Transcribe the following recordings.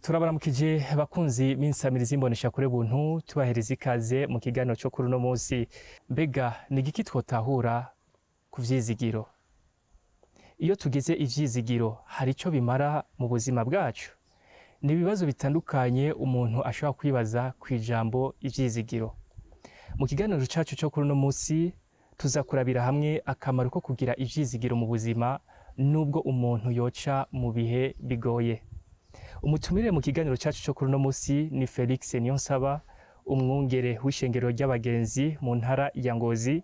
Turabaramukije bakunzi b'insamirizi imbonesha kure buntu, tubahereza ikaze mu kiganiro cyo kuri uno munsi. Mbega ni igiki twotahura ku vyizigiro? Iyo tugize ivyizigiro hari ico bimara mu buzima bwacu? Ni ibibazo bitandukanye umuntu ashobora kwibaza kw'ijambo ivyizigiro. Mu kiganiro cacu cyo kuri uno munsi tuza kurabira hamwe akamaro ko kugira ivyizigiro mu buzima nubwo umuntu yoca mu bihe bigoye. Umutumire mu kiganiro cacu cyo kuri uno munsi ni Felix Niyonsaba, umwungere w'ishengero ry'abagenzi mu ntara ya Ngozi,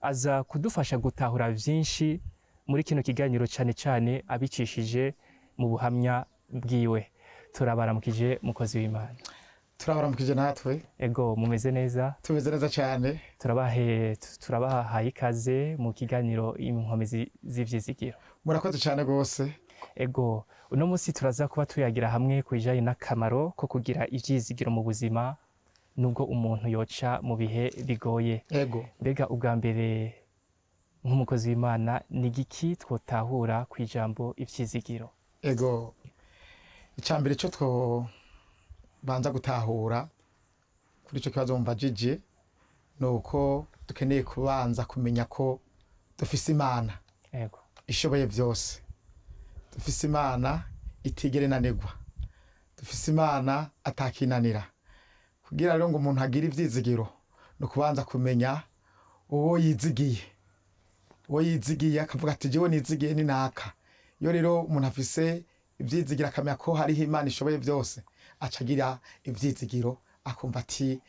aza kudufasha gutahura vyinshi muri kino kiganiro, cane cane abicishije mu buhamya bwiwe. Turabaramukije mukozi w'Imana. Turabaramukije natwe. Ego, mumeze neza? Tumeze neza cyane. Turabahaye ikaze mu kiganiro inkomezi z'ivyizigiro. Murakoze cyane gose. Ego, uno munsi turaza kuba tuyagira hamwe ku bijanye n'akamaro ko kugira ivyizigiro mu buzima nubwo umuntu yoca mu bihe bigoye. Ego. Mbega ubwa mbere nk'umukozi w'Imana ni igiki twotahura ku ijambo ivyizigiro? Ego, icambere cyo twobanza gutahura kuri ico kibazo mumbajije nuko dukeneye kubanza kumenya ko dufise Imana. Ego. Ishoboye vyose. Dufise Imana itigere inanirwa. Dufise Imana atakinanira. Kugira rero ngo umuntu agire ivyizigiro no kubanza kumenya uwo yizigiye. Uwo yizigiye akavuga ati jewe nizigiye ni naka. Iyo rero umuntu afise ivyizigiro akamenya ko hariho Imana ishoboye vyose, acagira ivyizigiro akumva ati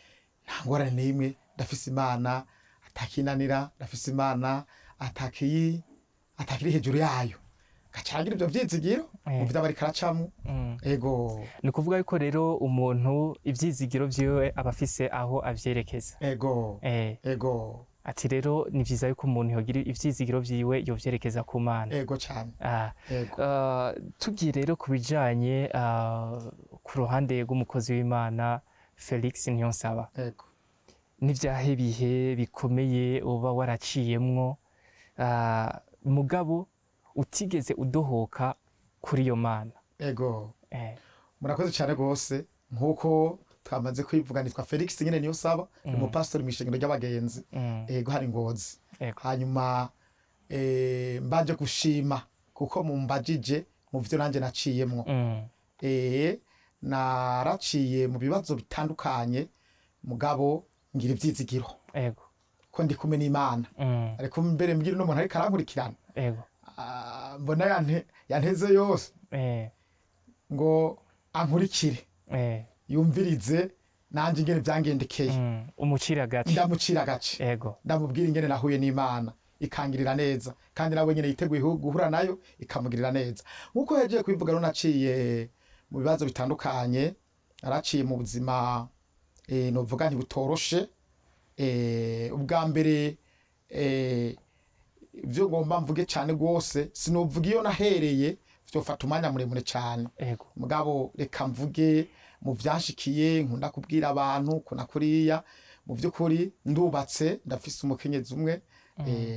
nta ngorane n'imwe, ndafise Imana atakinanira, ndafise Imana atakiri hejuru yayo. Gacagira ivyo vyizigiro mu vyo bariko aracamwo. Ego. Ni ukuvuga yuko rero umuntu ivyizigiro vyiwe aba afise aho avyerekeza. Ego. Ego. Ati rero ni vyiza yuko umuntu yogira ivyizigiro vyiwe yovyerekeza ku Mana. Ego cyane. Ego. Tugiye rero ku bijanye ku ruhande rw'umukozi w'Imana Felix Niyonsaba. Ego. N'ivyahe bihe bikomeye uba waraciyemwo mugabo utigeze udohoka kuri iyo Mana? Ego. Murakoze cyane gose. Nkuko twamaze kwivuga nitwa Felix nyene Niyonsaba, ni umupastori mu ishengero ry'abagenzi. Ego, hari Ngozi. Hanyuma mbanje gushima kuko mumbajije mu vyo nanje naciyemwo. Naraciye mu bibazo bitandukanye mugabo ngira ivyizigiro. Ego. Ko ndi kumwe n'Imana. Ariko mbere mbwira n'umuntu ariko arankurikirana. Ego. Mbona yanteze yose. Ngo ankurikire. Yumvirize nanje ingene vyangendekeye. Umucira agace. Ndamucira agace. Ego. Ndamubwira ingene nahuye n'Imana ikangirira neza, kandi nawe nyene yiteguye guhura nayo ikamugirira neza. Nkuko yagiye kubivuga rero naciye mu bibazo bitandukanye, naraciye mu buzima novuga nti butoroshe. Ubwa mbere ivyo ngomba mvuge cyane gose sinovuga iyo nahereye, vyofata umwanya muremure cyane. Ego. Mugabo reka mvuge mu vyanshikiye, nkunda kubwira abantu kuna kuriya. Mu vy'ukuri ndubatse, ndafise umukenyezi umwe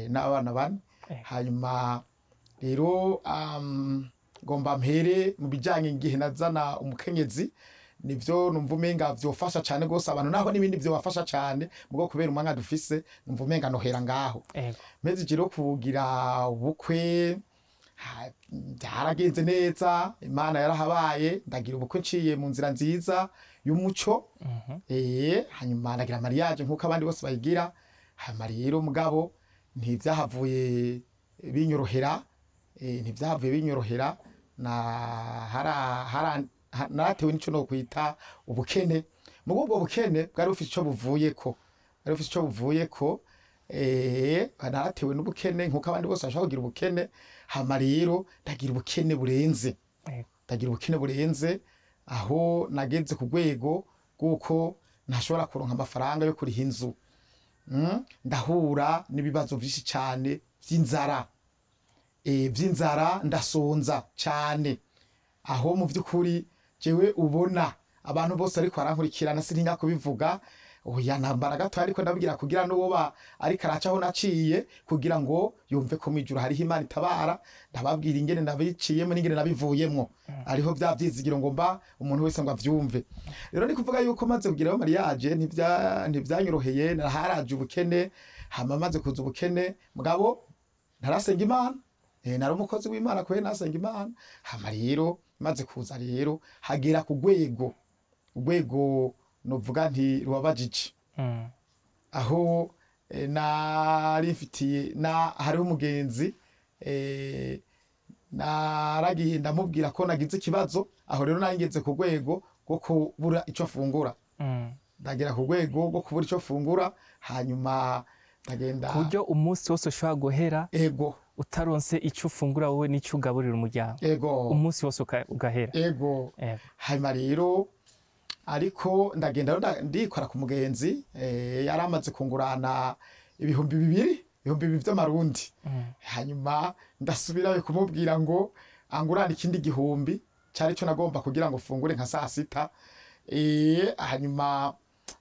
n'abana bane. Hanyuma rero ngomba mpere mu bijanye igihe nazana umukenyezi, nivyo numva umenga vyofasha cyane gose abantu, naho n'ibindi vyobafasha cyane, mugo kubera umwanya dufise numva umenga nohera ngaho. Meze jiro kugira ubukwe byaragenze neza, Imana yarahabaye, ndagira ubukwe nciye mu nzira nziza y'umuco. Hanyuma ndagira mariage nkuko abandi bose bayigira. Hanyuma rero mugabo ntivyahavuye binyorohera, ntivyahavuye binyorohera, na naratewe n'ico no kwita ubukene. Mugo ubwo bukene bwari bufise ico buvuyeko, bwari bufise ico buvuyeko. Naratewe n'ubukene nkuko abandi bose bashobora kugira ubukene. Hama rero ndagira ubukene burenze. Ndagira ubukene burenze aho nageze ku rwego rw'uko ntashobora kuronka amafaranga yo kuriha inzu. Ndahura n'ibibazo vyinshi cane vy'inzara. Vy'inzara ndasonza cane. Aho mu vy'ukuri jewe ubona abantu bose ariko barankurikirana sintinya kubivuga, Oya, nambara gato, ariko ndabwira kugira n'uwo ba ariko aracaho naciye, kugira ngo yumve ko mwijuru hariho Imana itabara. Ndababwira ingene nabiciyemo n'ingene nabivuyemwo, ariho bya vyizigiro ngo mba umuntu wese ngo avyumve. Rero ni kuvuga yuko maze kugirayo mariage ntivyanyoroheye, naraharaje ubukene. Hama maze kuza ubukene, mugabo narasenga Imana, nari umukozi w'Imana kwe, nasenga Imana. Hama rero maze kuza rero hagera ku rwego, urwego novuga nti rubabajije, aho nari mfitiye na hariho umugenzi, naragiye ndamubwira ko nagize ikibazo. Aho rero nari ngeze ku rwego rwo kubura ico mfungura. Ndagera ku rwego rwo kubura ico mfungura, hanyuma ndagenda ku buryo umunsi wose ushobora guhera ego utaronse ico ufungura wowe n'ico ugaburira umuryango. Ego. Umunsi wose ugahera. Ego. Hanyuma rero ariko ndagenda rero ndikora ku mugenzi, yari amaze kungurana 2000, 2000 vy'amarundi. Hanyuma ndasubirayo kumubwira ngo angurane ikindi 1000 cari cyo nagomba kugira ngo fungure nka saa sita. Hanyuma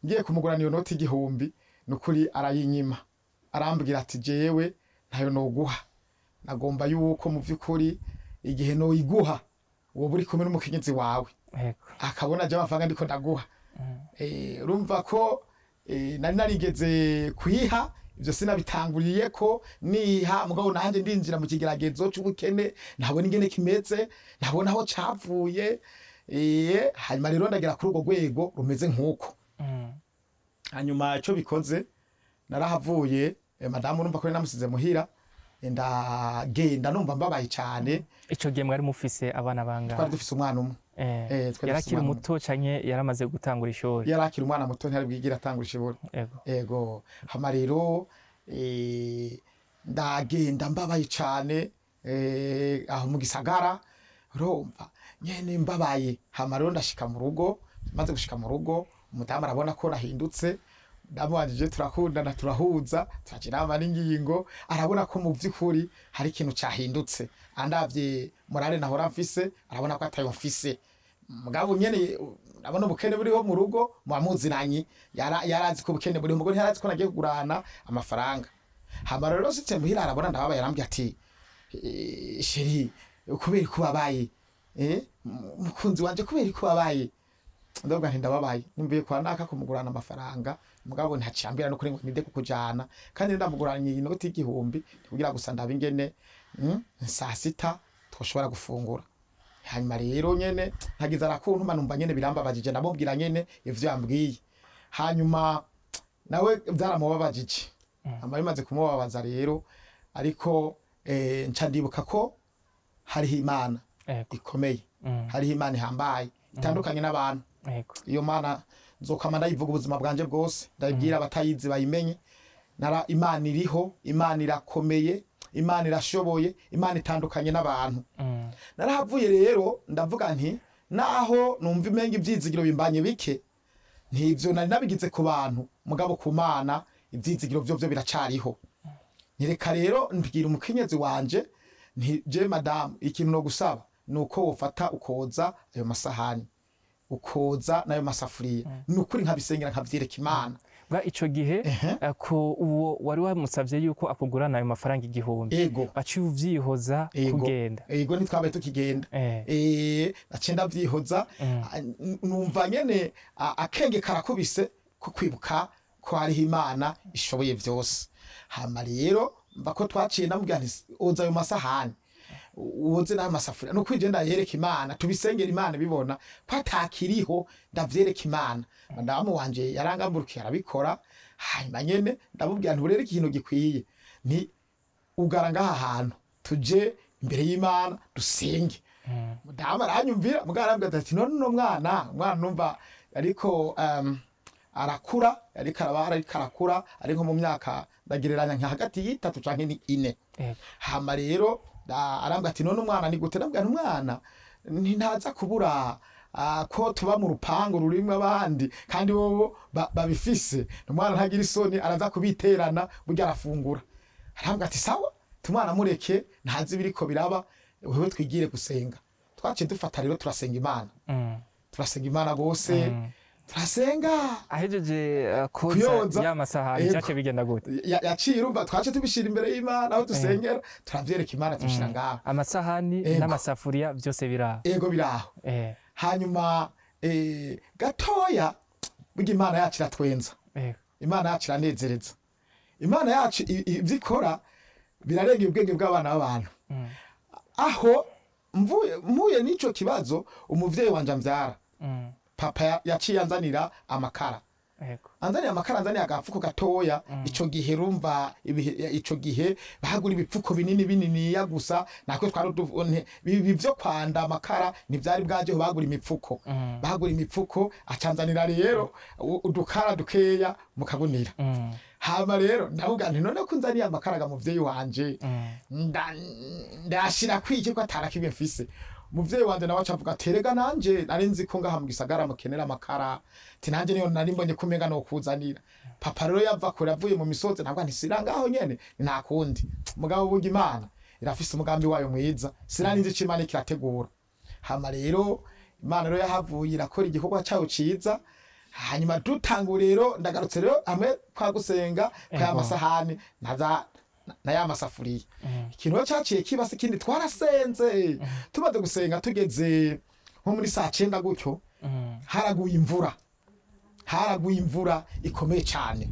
ngiye kumugurana iyo noti 1000, nukuri arayinyima, arambwira ati jewe ntayo noguha, nagomba yuko mu vy'ukuri igihe noyiguha wowe uri kumwe n'umukenyezi wawe. Akabona je amafaranga ndiko ndaguha. Urumva ko nari narigeze kwiha ivyo, sinabitanguriye ko niha, mugabo nanje ndinjira mu kigeragezo c'ubukene, ntabona ingene kimeze, ntabona aho cavuye. Hanyuma rero ndagera kuri urwo rwego rumeze nk'uko. Hanyuma ico bikoze narahavuye, madamu urumva ko namusize muhira, ndagenda numva mbabaye cyane. Ico gihe mwari mufise abana bangahe? Twari dufise umwana umwe. Yarakiri muto canke yaramaze gutangura ishuri? Yarakiri umwana muto, ntiyari bwigire atangura ishuri. Ego. Hama rero ndagenda mbabaye cyane, aho mu gisagara urumva nyene mbabaye. Hama rero ndashika mu rugo, maze gushika mu rugo umudamu arabona ko nahindutse, ndamubanjije turakundana, turahuza, turagira inama n'ingingo, arabona ko mu vy'ukuri hari ikintu cahindutse. Andavye morale nahora mfise, arabona ko atayo mfise. Mugabo nyene urabona ubukene buriho mu rugo, mubamuzinanye, yarazi ko ubukene buriho, mugo ntiyarazi ko nagiye kugurana amafaranga. Hama rero sitse muhira arabona ndababaye, arambwira ati chéri, kubera ko ubabaye, mukunzi wanje, kubera ko ubabaye? Ndavuga nti ndababaye, nimvuye kwa naka kumugurana amafaranga, mugabo ntacambira no kuri ngo ninde kukujana, kandi ndamuguranye inoti 1000 kugira gusa ndabe ingene saa sita twoshobora gufungura. Hanyuma rero nyene ntagize arakuntuma, numva nyene birambabajije, ndamubwira nyene ivyo yambwiye. Hanyuma nawe byaramubabajije, hama bimaze kumubabaza rero, ariko nca ndibuka ko hariho Imana ikomeye, hariho Imana ihambaye itandukanye n'abantu. Iyo Mana nzokama ndayivuga ubuzima bwanje bwose, ndabwira abatayizi bayimenye. Nara Imana iriho, Imana irakomeye, Imana irashoboye, Imana itandukanye n'abantu. Narahavuye rero ndavuga nti naho numva imenga ivyizigiro bimbanye bike, ntivyo nari nabigize ku bantu, mugabo ku Mana ivyizigiro vyo biracariho. Nireka rero mbwira umukenyezi wanje nti je madame, ikintu no gusaba nuko wofata ukoza ayo masahani, ukoza nayo masafuriya, nukuri nkabisengera nkavyereka Imana. Ba ico gihe ko uwo wari wamusavye yuko akugurana ayo mafaranga 1000, baciye uvyihoza kugenda. Ego, ntitwabaye tukigenda. Naciye ndavyihoza, numva nyene akenge karakubise ko kwibuka ko hariho Imana ishoboye vyose. Hama rero mva ko twaciye ndamubwira nti oza ayo masahani, uwoze n'ayo masafuriya, nuko ije ndayereka Imana, tubisengera Imana bibona ko atakiriho, ndavyereka Imana. Madamu wanje yarangamburukiye arabikora. Hanyuma nyene ndamubwira nti urere ikintu gikwiye, nti ugara ngaha hantu tuje imbere y'Imana dusenge. Madamu aranyumvira, mugabo arambwira ati none uno mwana numva ariko arakura, ariko arabara, ariko arakura, ari nko mu myaka ndagereranya nka hagati y'3 canke 4. Hama rero arambwira ati none umwana ni gute? Ndabwira umwana ntaza kubura ko tuba mu rupangu rurimwe abandi kandi bobo babifise, umwana ntagira isoni araza kubiterana burya arafungura. Arambwira ati sawa, tumwana mureke ntazi biriko biraba, wewe twigire gusenga. Twaciye dufata rero turasenga Imana, turasenga Imana gose. Turasenga. Ahejeje koza Kuyoza. ya masahani, Yego. vyace bigenda gute? Yaciye, urumva twace tubishira imbere y'Imana aho dusengera, turavyereka Imana, tubishira ngaho. Amasahani Ego. n'amasafuriya byose biraho? Ego, biraho. Hanyuma gatoya, burya Imana yacu iratwenza. Imana yacu iranezereza. Imana yacu ivyo ikora birarengera ubwenge bw'abana b'abantu. Aho mvuye n'ico kibazo, umuvyeyi wanje amvyara, papa, yaciye anzanira amakara. Anzaniye amakara, anzaniye agafuko gatoya. Ico gihe rumva ico gihe bahagura ibipfuko binini bininiya gusa, nakwe twari ibi vyo kwanda amakara ntivyari bwajeho, bagura imipfuko. Bagura imipfuko, acanzanira rero udukara dukeya mu kagunira. Hama rero ndavuga nti: "None ko unzaniye amakara ga muvyeyi wanje, ndashira kwiki ko atarakimwe mfise?" Umuvyeyi wanje nawe aca avuga ati: "Erega nanje nari nzi ko ngaha mu gisagara mukenera amakara." Ati: "Nanje niyo nari mbonye ko umenga no kuzanira." Papa rero yava kure, avuye mu misozi. Ntabwo ntisira ngaho nyene, nta kundi. Mugabo burya Imana irafise umugambi wayo mwiza, sinari nzi ico Imana kirategura. Hama rero Imana rero yahavuye irakora igikorwa cayo ciza. Hanyuma dutanga rero, ndagarutse rero hamwe kwa gusenga kwa ya masahani naza na ya masafuriya. Ikintu rero caciye kiba se ikindi, twarasenze, tumaze gusenga tugeze nko muri saa 9 gutyo, haraguye imvura, haraguye imvura ikomeye cyane.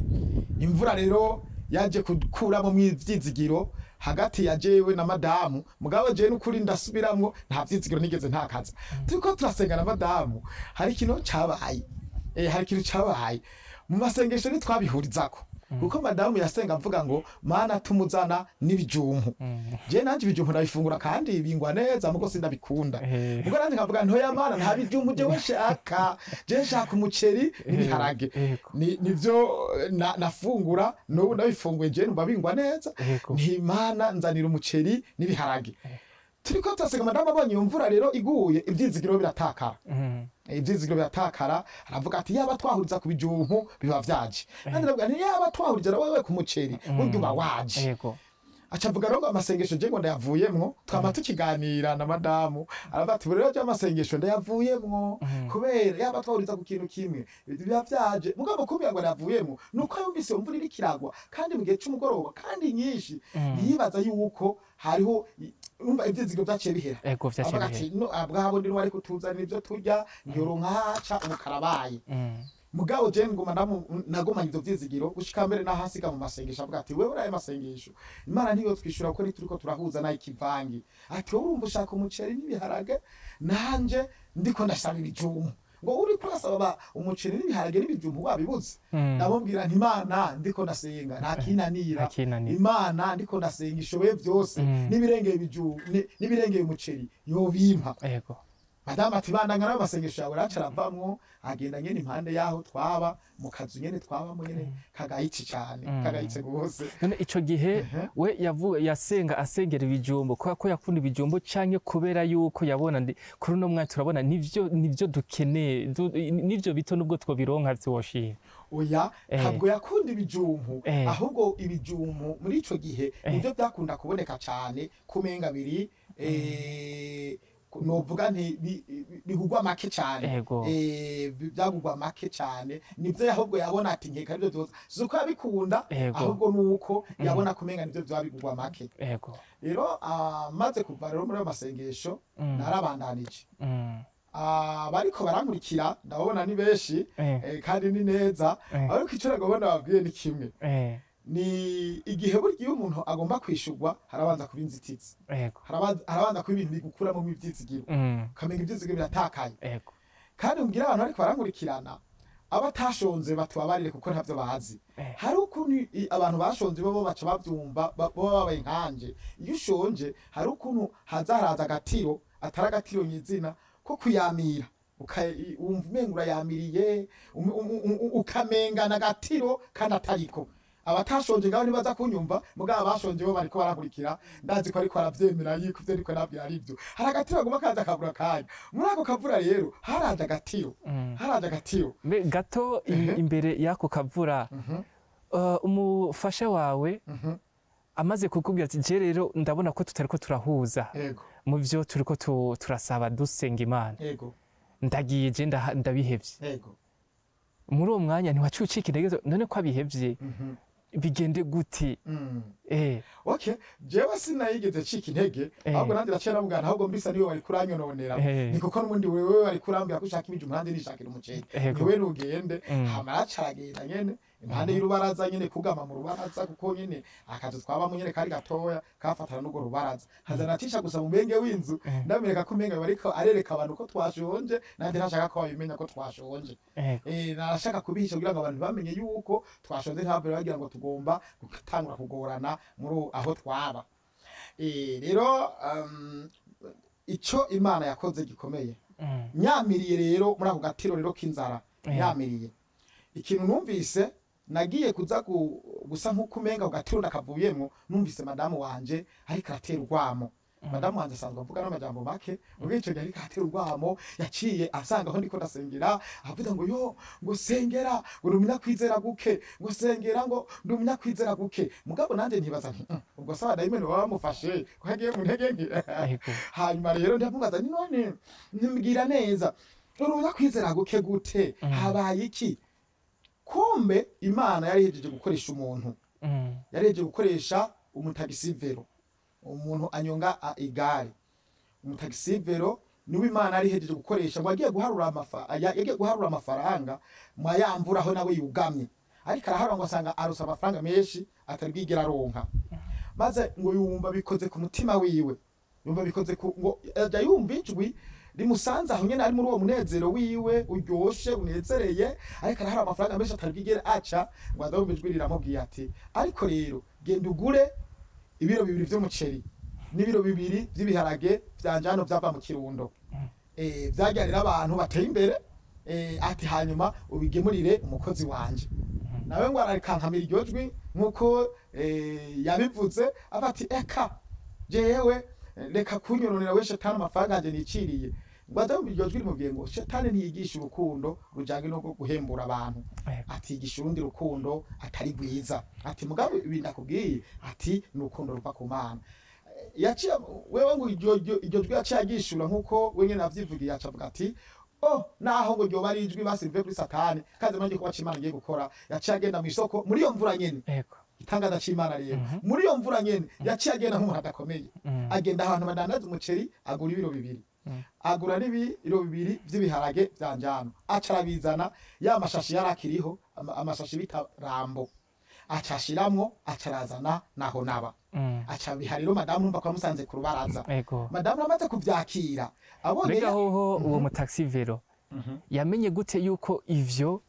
Imvura rero yaje gukuramo ivyizigiro hagati ya jewe na madamu. Mugabo jewe n'ukuri ndasubiramwo, nta vyizigiro nigeze ntakaza. Turiko turasenga na madamu, hari ikintu cabaye, hari ikintu cabaye mu masengesho ntitwabihurizako, kuko madamu yasenga avuga ngo: "Mana, tumuzana n'ibijumpu." Je nanje ibijumpu ndabifungura kandi bingwa neza, mugo sindabikunda. Mugo nanje nkavuga: "Ntoya Mana, nta bijumpu jewe nshaka, je nshaka umuceri n'ibiharage." Nivyo nafungura n'ubu ndabifunguye, je numva bingwa neza. Nti: "Mana, nzanira umuceri n'ibiharage." Turiko turasenga, madamu abonye iyo mvura rero iguye, ivyizigiro biratakara. Ivyizigiro biratakara, aravuga ati: "Yaba twahuriza ku bijumpu biba vyaje." Nanjye ndavuga nti: "Yaba twahuriza na wewe ku muceri, burya uba waje." Aca avuga rero ngo amasengesho je ngo ndayavuyemwo. Twama tukiganira na madamu, aravuga ati: "Rero je amasengesho ndayavuyemwo, kubera yaba twahuriza ku kintu kimwe biba vyaje." Mugabo kumbwira ngo ndayavuyemwo, nuko yumvise iyo mvura iriko iragwa kandi mu gihe c'umugoroba kandi nyinshi, ntiyibaza yuko hariho, urumva ivyizigiro vyaciye bihera. Ego, vyaciye Avuga bihera. ati: "No bwabo ndi wari kutuzanira ivyo turya, ntiyoronka haca, ubu karabaye." Mugabo je nguma nagumanye ivyo vyizigiro gushika mbere n'ahasiga mu masengesho. Avuga ati: "Wewe uraye masengesho, Imana ntiyo twishura ko ntituriko turahuza nayo ikivangi." Ati: "Wowe urumva ushaka umuceri n'ibiharage, nanje ndiko ndasaba ibijumbu." Ngo uriko urasaba umuceri n'ibiharage n'ibijumbu wabibuze. Ndamubwira nti: "Imana ndiko ndasenga nta kinanira." Ntakinanira. Imana ndiko ndasenga ishoboye byose, n'ibirengeye ibijumbu n'ibirengeye umuceri yobimpa. Madamu ati: "Bandanya nayo masengesho yawe." Raca aravamwo, agenda nyene impande yaho twaba mu kazu nyene twabamo nyene kagayitse cane, kagayitse gose. None ico gihe we yavuga yasenga asengera ibijumbo kubera ko yakunda ibijumbo, canke kubera yuko yabona ndi kuri uno mwanya turabona nivyo dukeneye, nivyo bito nubwo twobironka vyoshima? Oya, ntabwo yakunda ibijumbu, ahubwo ibijumbu muri ico gihe nivyo byakunda kuboneka cane, kumenga biri novuga nti bigugwa make cane. Byagugwa make cane, nivyo ahubwo yabona ati nkeka arivyo vyoza, si uko yabikunda, ahubwo nuko yabona kumenga nivyo vyoba bigugwa make. Rero maze kuva rero muri ayo masengesho, narabandanije. Bariko barankurikira ndabona ni benshi, kandi ni neza. Ariko ico nagomba babwiye ni kimwe: ni igihe burya iyo umuntu agomba kwishurwa, harabanza kuba inzitizi, harabanza kuba ibintu bigukuramo ivyizigiro, ukamenya ivyizigiro biratakaye. Kandi mbwira abantu bariko barankurikirana, abatashonze batubabarire kuko ntavyo bazi. Hari ukuntu abantu bashonje bo baca bavyumva, boba babaye nkanje. Iyo ushonje hari ukuntu haza haraza agatiro, atari agatiro nyizina, ko kuyamira, wumva umenga urayamiriye, ukamengana agatiro kandi atariko. Abatashonje ngaho ntibaza kunyumva, mugabo abashonje bo bariko barakurikira, ndazi ko ariko aravyemera yuko ivyo ariko arabwira ari byo. Hari agatiro aguma kaza akabura kanya. Muri ako kavura rero haraje agatiro, haraje agatiro. Mbe gato imbere y'ako kavura, umufasha wawe amaze kukubwira ati: "Je rero ndabona ko tutariko turahuza mu vyo turiko turasaba dusenga Imana, ndagiye je ndabihevye." Muri uwo mwanya ntiwacucika intege, none ko abihevye bigende gute? Okay, jewe sinayigeze cika intege, ahubwo nanjye ndaciye namubwira, ahubwo mbisa niwe wari kuranyononera, ni kuko n'ubundi wewe wari kurambwira ko ushaka ibijumbu nanjye nishakira umuceri, niwe nugende. Hama aracaragenda nyene impande y'urubaraza nyene, kugama mu rubaraza, kuko nyene akazu twabamo nyene kari gatoya kafatana n'urwo rubaraza. Haza natisha gusa mu menge w'inzu, ndamereka ko umenga bariko arereka abantu ko twashonje, nanjye ntashaka ko babimenya ko twashonje. Narashaka kubihisha kugira ngo abantu bamenye yuko twashonje, ntabwo bagira ngo tugomba gutangura kugorana muri aho twaba. Rero ico Imana yakoze gikomeye, nyamiriye rero muri ako gatiro rero k'inzara, nyamiriye ikintu numvise nagiye kuza gusa nk'uko umenga ku gatiro ndakavuyemwo, numvise madamu wanje ariko aratera urwamo. Madamu wanje asanzwe avuga n'amajambo make, ubwo ico gihe ariko aratera urwamo, yaciye asanga aho ndiko ndasengera, avuga ngo yo ngo sengera ngo ndumenya kwizera guke, ngo sengera ngo ndumenya kwizera guke. Mugabo nanje ntibaza nti ubwo se abadayimoni baba bamufashe ko yagiye mu ntege nke. Hanyuma rero ndamubaza nti none ntimbwira neza, urumenya kwizera guke gute, habaye iki? Kumbe Imana yari ihejeje gukoresha umuntu, yari ihejeje gukoresha umutagisivero, umuntu anyonga igare. Umutagisivero niwe Imana yari ihejeje gukoresha, ngo agiye guharura yagiye guharura amafaranga mwayamvura aho nawe yugamye, ariko araharura ngo asanga arusa amafaranga menshi atari bwigera aronka. Maze ngo yumva bikoze ku mutima wiwe, yumva bikoze ku ngo ajya yumva ijwi rimusanze aho nyene ari muri uwo munezero wiwe uryoshe unezereye, ariko arahara amafaranga menshi atari bwigere aca, ngo azumva ijwi riramubwiye ati ariko rero genda ugure ibiro 2 vy'umuceri n'ibiro 2 vy'ibiharage vyanje hano vyava mu Kirundo, vyagerera abantu bateye imbere, ati hanyuma ubigemurire umukozi wanje. Nawe ngo ararikankamira iryo jwi nkuko yabivuze, aba ati eka jewe reka kunyoronera we shetani amafaranga yanje niciriye. Ngo azumva iryo jwi rimubwiye ngo shetani ntiyigisha urukundo rujanye no guhembura abantu, atigisha urundi rukundo atari rwiza, ati mugabo ibi ndakubwiye ati ni urukundo ruva ku Mana. Yaciye wewe ngo iryo jwi yaciye agishura nkuko we nyene avyivugiye, acavuga ati oh naho ngo ryoba ari ijwi basive kuri satani kandi nanje kuba Imana ngiye gukora. Yaciye agenda mu isoko muri iyo mvura nyene, itangaza c'Imana rero, muri iyo mvura nyene yaciye agenda nk'umuntu adakomeye, agenda ahantu badandaza umuceri agura ibiro 2, agura n'ibiro 2 vy'ibiharage vya njano, aca arabizana ya mashashi yarakiriho, amashashi bita rambo, aca ashiramwo, aca arazana naho naba, aca bihariro madamu numva ko yamusanze ku rubaraza. Madamu amaze kuvyakira abonye mbega hoho uwo mutaxivero yamenye gute yuko ivyo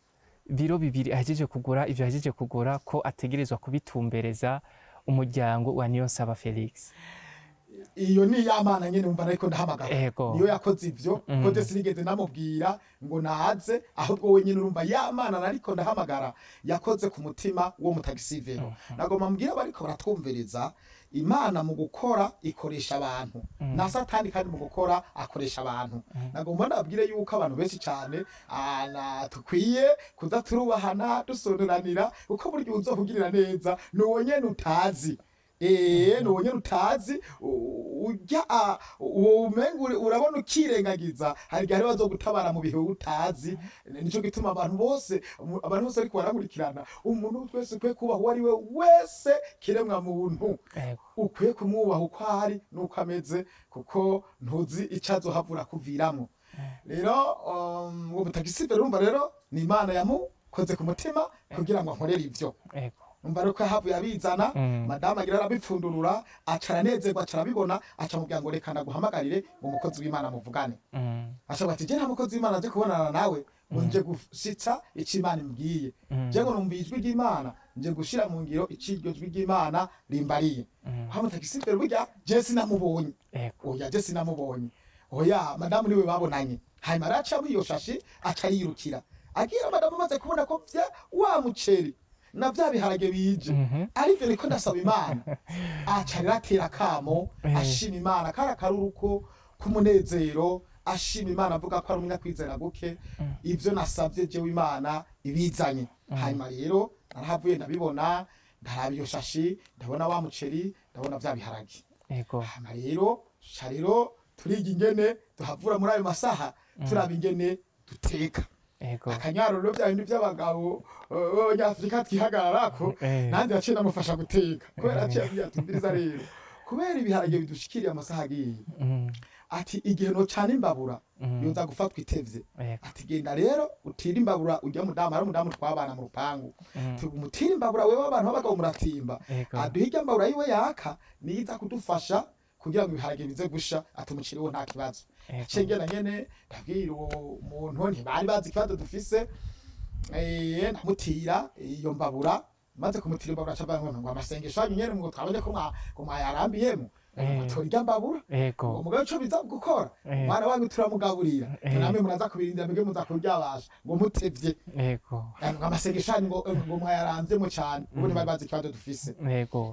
biro 2 ahejeje kugura, ivyo ahejeje kugura ko ategerezwa kubitumbereza umuryango wa Niyonsaba Felix? Iyo ni yamana nyene umva ariko ndahamagara, niyo yakoze ivyo, ko je sinigeze namubwira ngo naze, ahubwo we nyene urumva yamana ariko ndahamagara yakoze ku mutima wo mutagisivero. Nagomba mbwira bariko baratwumviriza, Imana mu gukora ikoresha abantu, na satani kandi mu gukora akoresha abantu. Nagomba ndabwire yuko abantu benshi cyane tukwiye kuza turubahana dusonuranira, kuko buryo uzokugirira neza nuwo nyene utazi. Nuwo nyene utazi ujya uwo urabona ukirengagiza, hari gihe bazogutabara mu bihe utazi. Nico gituma abantu bose ariko barakurikirana, umuntu twese ukwiye kubaha uwo ari we wese kiremwa muntu, ukwiye kumwubaha uko ari nuko ameze, kuko ntuzi ico azohavura kuviramo. Rero uwo mutagisivero urumva rero ni Imana yamukoze ku mutima kugira ngo ankorere ivyo. Umva rero ko yahavuye abizana, madamu agira arabipfundurura, aca aranezerwa, aca arabibona, aca amubwira ngo reka ndaguhamagarire ngo umukozi w'Imana muvugane. Aca ati je nta mukozi w'Imana nje kubonana nawe, ngo nje gushitsa ico Imana imbwiye, je ngo numva ijwi ry'Imana, nje gushira mu ngiro ico iryo jwi ry'Imana rimbariye. Wa mutagisivero burya je sinamubonye, oya je sinamubonye, oya madamu niwe babonanye. Hanyuma araca muri iyo shashi aca ariyirukira, agira madamu amaze kubona ko vya wa muceri na vya biharage bije arivyo niko ndasaba Imana, aca aratera akamo ashima Imana, kara karuruko k'umunezero, ashima Imana avuga ko ari umunyakwizera guke, ivyo nasavye jewe Imana ibizanye. Hanyuma rero narahavuye ndabibona, ndaraba iyo shashi, ndabona wa muceri, ndabona vya biharage. Hanyuma rero turiga ingene duhavura muri ayo masaha, turaba ingene duteka. Akanyaro rero bya bindi by'abagabo b'Abanyafurika twihagararako, nanjye yaciye namufasha guteka kubera yaciye ambwira ati umviriza rero, kubera ibiharage bidushikiriye amasaha agiye, ati igihe nocana imbabura yoza gufatwa itevye, ati genda rero utire imbabura ujya mudamu, hari umudamu twabana mu rupangu, umutire imbabura wewe abantu b'abagabo muratimba, aduha irya mbabura yiwe yaka niza kudufasha kugira ngo ibiharage bize gusha, ati umuceri wo nta kibazo. Cengena nyene ndabwira uwo muntu ntibari bazi ikibazo dufise, ndamutira iyo mbabura, maze kumutira imbabura aca ngo amasengesho yanyu nyene ngo twabonye ko mwayarambiyemo, tora irya mbabura ngo mugabo ico biza gukora umwana wanyu turamugaburira, namwe muraza kubirindira mwebwe muza kuryabasha ngo mutevye, ngo amasengesho yanyu ngo mwayaramvyemo cane, ubu ntibari bazi ikibazo dufise.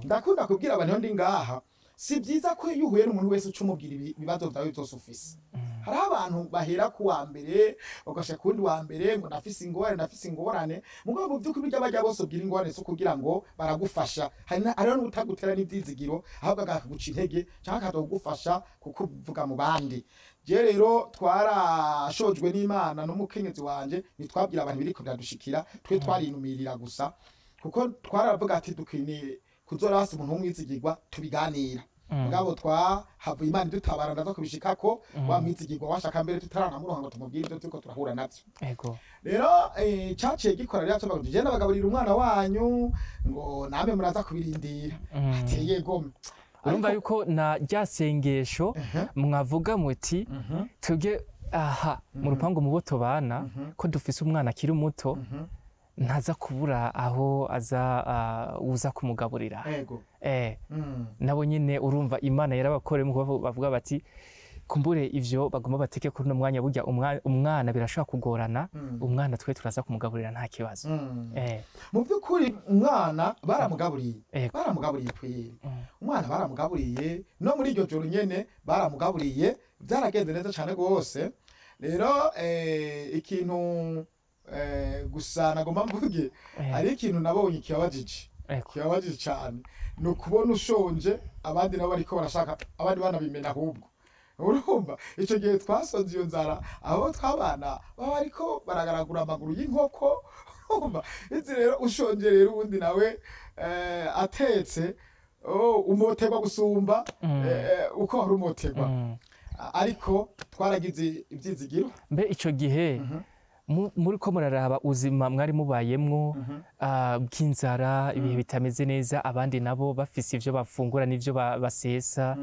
Ndakunda kubwira abantu ndi ngaha, si byiza ko iyo uhuye n'umuntu wese uca umubwira ibibazo byawe byose ufise. Hariho abantu bahera ku wa mbere bagashika ku wundi wa mbere ngo ndafise ingorane, ndafise ingorane, mugabo mu by'ukuri burya bajya bose ubwira ingorane zo kugira ngo baragufasha. Hariho n'utagutera n'ivyizigiro, ahubwo akaguca intege canke akagufasha kukuvuga mu bandi. Je rero twarashojwe n'Imana n'umukenyezi wanje, ntitwabwira abantu biriko biradushikira, twe twarinumirira gusa, kuko twaravuga ati dukwiriye kuzora hasi umuntu w'umwizigirwa tubiganira. Mugabo twahavuye Imana idutabara ndaza kubishikako, wa mwizigirwa washaka mbere tutaranamuronka ngo tumubwire ivyo turiko turahura navyo. Rero caciye gikora rero cyo je nabagaburira umwana wanyu ngo namwe muraza kubirindira, ati yego. Urumva yuko na rya sengesho mwavuga muti twebwe aha mu rupangu mu bo tubana ko dufise umwana akiri muto, ntaza kubura aho aza uza kumugaburira. Nabo nyene urumva Imana yarabakoreye mu bavuga bati kumbure ivyo bagomba bateke kuri no mwanya, burya umwana birashobora kugorana, umwana twe turaza kumugaburira nta kibazo. Mu by'ukuri umwana baramugaburiye, baramugaburiye kweri, umwana baramugaburiye no muri iryo joro nyene baramugaburiye, byaragenze neza cane gose. Rero ikintu gusa nagomba mvuge, ari ikintu nabonye kibabajije cyane, ni ukubona ushonje abandi nabo bariko barashaka abandi banabimena ahubwo. Urumva ico gihe twasonze iyo nzara, aho twabana baba bariko baragaragura amaguru y'inkoko. Urumva izi rero ushonje rero ubundi nawe atetse umoterwa gusumba uko wari umoterwa, ariko twaragize ivyizigiro. Mbe ico gihe muri ko muraraba uzima mwari mubayemwo bw'inzara, ibihe bitameze neza, abandi nabo bafise ivyo bafungura n'ivyo basesa,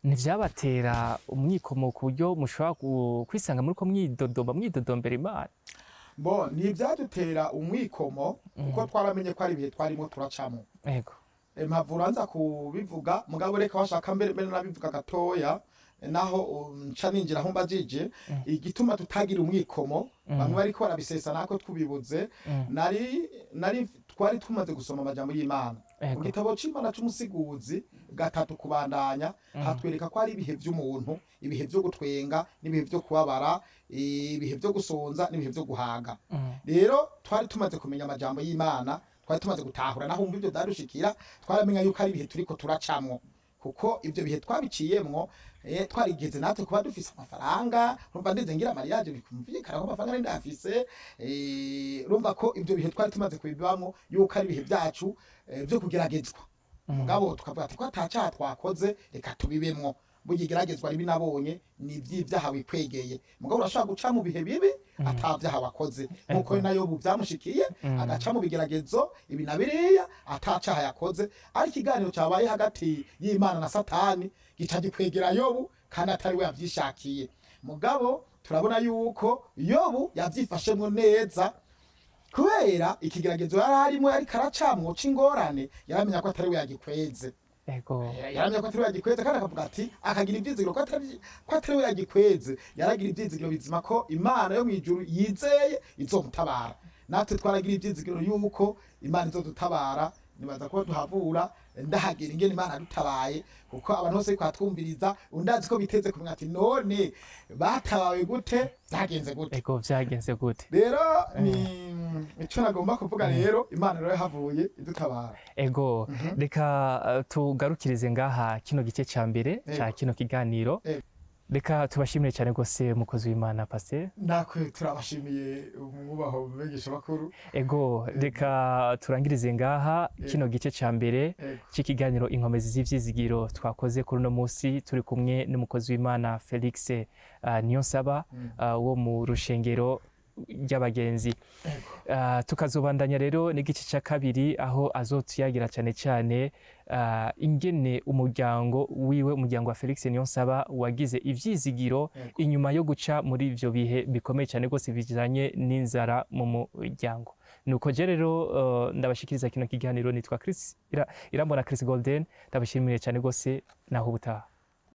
ntivyabatera umwikomo ku buryo mushobora kwisanga muri ko mwidodombera Imana? Bo ntivyadutera umwikomo kuko twaramenye ko ari ibihe twarimo turacamo. Mpavura nza kubivuga mugabo reka washaka mbere nabivuga gatoya, naho nca ninjira aho mbajije igituma tutagira umwikomo, bamwe bariko barabisesa nako tubibuze. Nari twari tumaze gusoma amajambo y'Imana mu gitabo c'Imana c'umusiguzi gatatu kubandanya, hatwereka ko ari ibihe by'umuntu, ibihe byo gutwenga n'ibihe byo kubabara, ibihe byo gusonza n'ibihe byo guhaga. Rero twari tumaze kumenya amajambo y'Imana, twari tumaze gutahura naho umva ibyo darushikira, twaramenya yuko ari ibihe turiko turacamwo, kuko ibyo bihe twabiciyemwo twarigeze natwe kuba dufise amafaranga. Urumva ndeze ngira mariage bikumvikana ko amafaranga ndafise, urumva ko ibyo bihe twari tumaze kubibamwo yuko ari ibihe byacu byo kugeragezwa. Mugabo tukavuga ati ko atacaha twakoze reka tubibemwo, burya igeragezwa ribi nabonye ni ivy'ivyaha wikwegeye. Mugabo urashobora guca mu bihe bibi atavyaha wakoze, nkuko nayo ubu vyamushikiye, agaca mu bigeragezo ibi na biriya atacaha yakoze, ariko ikiganiro cabaye hagati y'Imana na Satani gica gikwegera Yobu kandi atari we yavyishakiye. Mugabo turabona yuko Yobu yavyifashemwo neza, kubera ikigeragezo yari arimo yari karacamwo c'ingorane, yaramenya ko atari we yagikweze. Yaramenya ko atari we yagikweze, kandi akavuga ati akagira ivyizigiro ko atari we yagikweze. Yaragira ivyizigiro bizima ko Imana yo mw'ijuru yizeye izomutabara. Natwe twaragira ivyizigiro yuko Imana izodutabara, nibaza ko duhavura ndahagera ingene Imana yadutabaye, kuko abantu bose kwatwumviriza undazi ko biteze kumenya ati none batabawe gute, vyagenze gute. Vyagenze gute. Rero ni ico nagomba kuvuga. Rero Imana rero yahavuye idutabara. Reka tugarukirize ngaha kino gice ca mbere ca kino kiganiro. Reka tubashimire cyane rwose, umukozi w'Imana Pasteur. Natwe turabashimiye, umwubaho bigisha bakuru. Ego, reka turangirize ngaha kino gice ca mbere c'ikiganiro Inkomezi z'Ivyizigiro twakoze kuri uno munsi, turi kumwe n'umukozi w'Imana Felix Niyonsaba wo mu rushengero ry'abagenzi. Tukazobandanya rero n'igice cya kabiri, aho azotuyagira cyane cyane ingene umuryango wiwe, umuryango wa Felix Niyonsaba, wagize ivyizigiro inyuma yo guca muri ivyo bihe bikomeye cyane rwose bijanye n'inzara mu muryango. Nuko je rero ndabashikiriza kino kiganiro nitwa Chris Irambona Chris Golden. Ndabashimiye cyane rwose, naho ubutaha.